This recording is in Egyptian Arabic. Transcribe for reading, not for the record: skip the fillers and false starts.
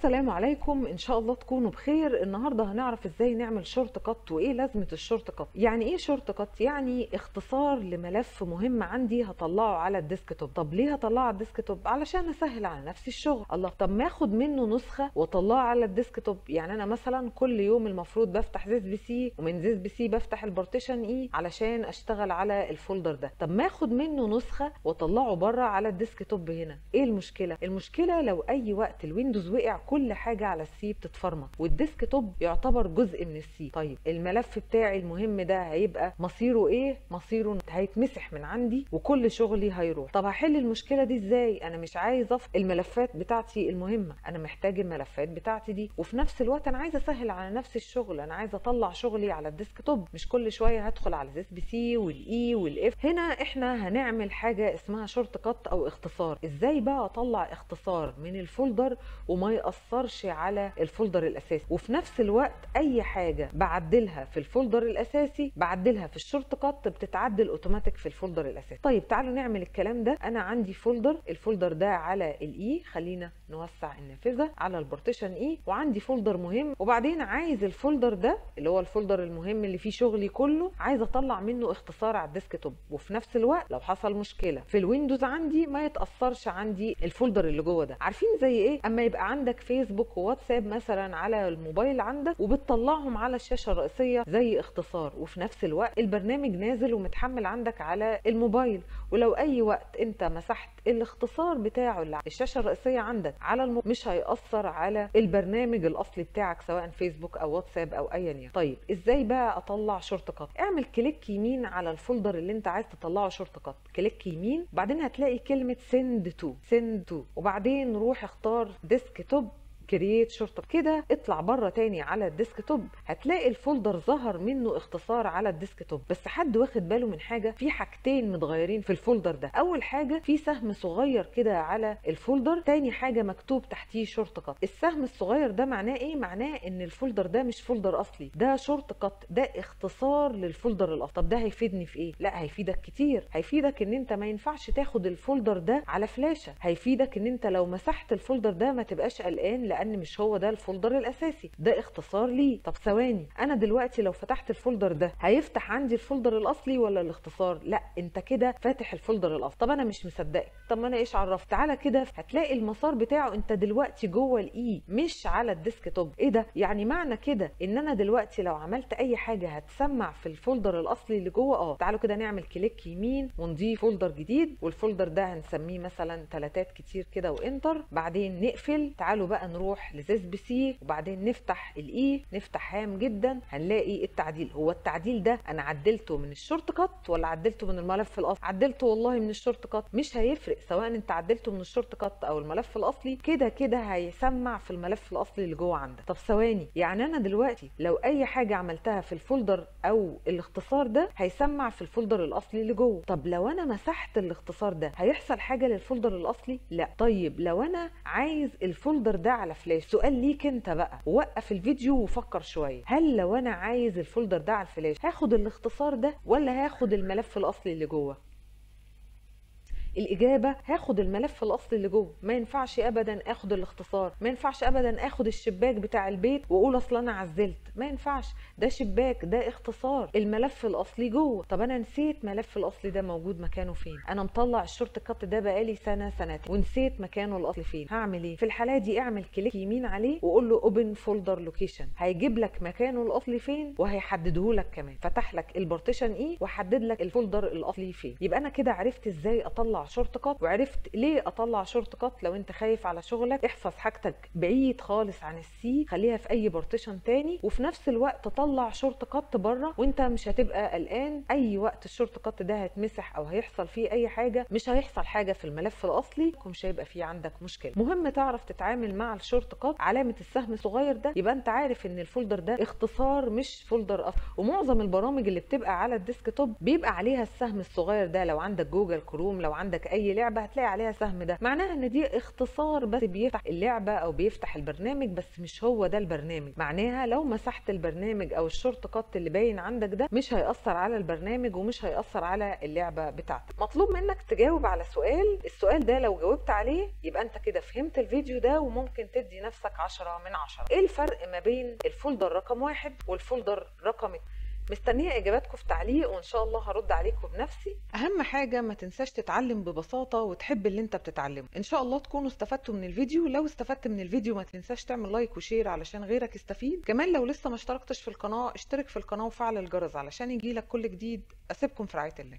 السلام عليكم، ان شاء الله تكونوا بخير. النهارده هنعرف ازاي نعمل shortcut وايه لازمه ال shortcut. يعني ايه shortcut؟ يعني اختصار لملف مهم عندي هطلعه على ال desktop. طب ليه هطلعه على ال desktop؟ علشان اسهل على نفسي الشغل. الله، طب ما اخد منه نسخه واطلعه على ال desktop. يعني انا مثلا كل يوم المفروض بفتح This PC، ومن This PC بفتح ال partition E علشان اشتغل على ال folder ده. طب ما اخد منه نسخه واطلعه بره على ال desktop هنا. ايه المشكلة؟ المشكلة لو اي وقت ال Windows وقع كل حاجة على ال C بتتفرمط، وال desktop يعتبر جزء من ال C. طيب الملف بتاعي المهم ده هيبقى مصيره ايه؟ مصيره هيتمسح من عندي وكل شغلي هيروح. طب هحل المشكلة دي ازاي؟ انا مش عايز افقد الملفات بتاعتي المهمة، انا محتاج الملفات بتاعتي دي، وفي نفس الوقت انا عايزه اسهل على نفسي الشغل، انا عايزه اطلع شغلي على ال desktop، مش كل شوية هدخل على This PC وال E وال F. هنا احنا هنعمل حاجة اسمها shortcut او اختصار. ازاي بقى اطلع اختصار من ال folder وما يأثرش على ال folder الاساسي، وفي نفس الوقت اي حاجة بعدلها في ال folder الاساسي بعدلها في ال shortcut بتتعدل اوتوماتيك في ال folder الاساسي. طيب تعالوا نعمل الكلام ده. انا عندي folder، ال folder ده على ال E، خلينا نوسع النافذة على ال partition E، وعندي folder مهم، وبعدين عايز ال folder ده اللي هو ال folder المهم اللي فيه شغلي كله، عايز اطلع منه اختصار على ال desktop، وفي نفس الوقت لو حصل مشكلة في ال Windows عندي ما يتاثرش عندي ال folder اللي جوه ده. عارفين زي ايه؟ اما يبقى عندك فيسبوك وواتساب مثلا على الموبايل عندك وبتطلعهم على الشاشة الرئيسية زي اختصار، وفي نفس الوقت البرنامج نازل ومتحمل عندك على الموبايل، ولو اي وقت انت مسحت الاختصار بتاعه اللي على الشاشة الرئيسية عندك على مش هيأثر على البرنامج الاصلي بتاعك سواء فيسبوك او واتساب او ايا يكن. طيب ازاي بقى اطلع shortcut؟ اعمل click يمين على ال folder اللي انت عايز تطلعه shortcut، click يمين، بعدين هتلاقي كلمة send to، send to، وبعدين روح اختار desktop create shortcut. كده اطلع بره تاني على ال desktop، هتلاقي ال folder ظهر منه اختصار على ال desktop. بس حد واخد باله من حاجة؟ في حاجتين متغيرين في ال folder ده. اول حاجة في سهم صغير كده على ال folder، تاني حاجة مكتوب تحتيه shortcut. السهم الصغير ده معناه ايه؟ معناه ان ال folder ده مش folder اصلي، ده shortcut، ده اختصار لل folder الاصلي. طب ده هيفيدني في ايه؟ لا هيفيدك كتير. هيفيدك ان انت ما ينفعش تاخد ال folder ده على فلاشه، هيفيدك ان انت لو مسحت ال folder ده ما تبقاش قلقان لان مش هو ده ال folder الاساسي، ده اختصار ليه. طب ثواني، انا دلوقتي لو فتحت ال folder ده هيفتح عندي ال folder الاصلي ولا الاختصار؟ لا، انت كده فاتح ال folder الاصلي. طب انا مش مصدقك، طب ما انا ايش عرفت؟ تعالى كده هتلاقي المسار بتاعه انت دلوقتي جوه ال E مش على ال desktop. ايه ده؟ يعني معنى كده ان انا دلوقتي لو عملت اي حاجة هتسمع في ال folder الاصلي اللي جوه. تعالوا كده نعمل click يمين ونضيف folder جديد، وال folder ده هنسميه مثلا تلاتات كتير كده و enter، بعدين نقفل. تعالوا بقى نروح ل This PC وبعدين نفتح ال E، نفتح هام جدا، هنلاقي التعديل. هو التعديل ده انا عدلته من ال shortcut ولا عدلته من الملف الاصلي؟ عدلته والله من ال shortcut، مش هيفرق سواء انت عدلته من ال shortcut او الملف الاصلي، كده كده هيسمع في الملف الاصلي اللي جوه عندك. طب ثواني، يعني انا دلوقتي لو اي حاجة عملتها في ال folder او الاختصار ده هيسمع في ال folder الاصلي اللي جوه. طب لو انا مسحت الاختصار ده هيحصل حاجة لل folder الاصلي؟ لا. طيب لو انا عايز ال folder ده على فلاش، سؤال ليك انت بقى، وقف الفيديو وفكر شوية، هل لو انا عايز ال folder ده على الفلاش هاخد الاختصار ده ولا هاخد الملف الاصلي اللي جوه؟ الإجابة هاخد الملف الأصلي اللي جوه. ما ينفعش أبدا آخد الاختصار، ما ينفعش أبدا آخد الشباك بتاع البيت وأقول أصل أنا عزلت، ما ينفعش، ده شباك، ده اختصار، الملف الأصلي جوه. طب أنا نسيت ملف الأصلي ده موجود مكانه فين، أنا مطلع ال shortcut ده بقالي سنة سنتين ونسيت مكانه الأصلي فين، هعمل إيه؟ في الحالة دي اعمل click يمين عليه وقول له open folder location، هيجيب لك مكانه الأصلي فين وهيحدده لك كمان، فتح لك ال partition E وحدد لك ال folder الأصلي فين. يبقى أنا كده عرفت إزاي أطلع shortcut، وعرفت ليه اطلع shortcut. لو انت خايف على شغلك احفظ حاجتك بعيد خالص عن ال C، خليها في اي partition تاني، وفي نفس الوقت طلع shortcut بره وانت مش هتبقى قلقان اي وقت ال shortcut ده هيتمسح او هيحصل فيه اي حاجة، مش هيحصل حاجة في الملف الاصلي ومش هيبقى فيه عندك مشكلة. مهم تعرف تتعامل مع ال shortcut. علامة السهم الصغير ده يبقى انت عارف ان ال folder ده اختصار مش folder اصلي، ومعظم البرامج اللي بتبقى على ال desktop بيبقى عليها السهم الصغير ده. لو عندك Google Chrome، لو عندك عندك اي لعبه هتلاقي عليها سهم، ده معناها ان دي اختصار بس بيفتح اللعبة او بيفتح البرنامج، بس مش هو ده البرنامج. معناها لو مسحت البرنامج او ال shortcut اللي باين عندك ده مش هيأثر على البرنامج ومش هيأثر على اللعبة بتاعتك. مطلوب منك تجاوب على سؤال، السؤال ده لو جاوبت عليه يبقى انت كده فهمت الفيديو ده وممكن تدي نفسك 10 من 10. ايه الفرق ما بين ال folder رقم 1 وال folder رقم 2؟ مستنيه اجاباتكم في تعليق وان شاء الله هرد عليكم بنفسي. اهم حاجة ما تنساش تتعلم ببساطة وتحب اللي انت بتتعلمه. ان شاء الله تكونوا استفدتوا من الفيديو. لو استفدت من الفيديو ما تنساش تعمل like و share علشان غيرك يستفيد. كمان لو لسه ما اشتركتش في القناة اشترك في القناة وفعل الجرس علشان يجيلك كل جديد. اسيبكم في رعاية الله.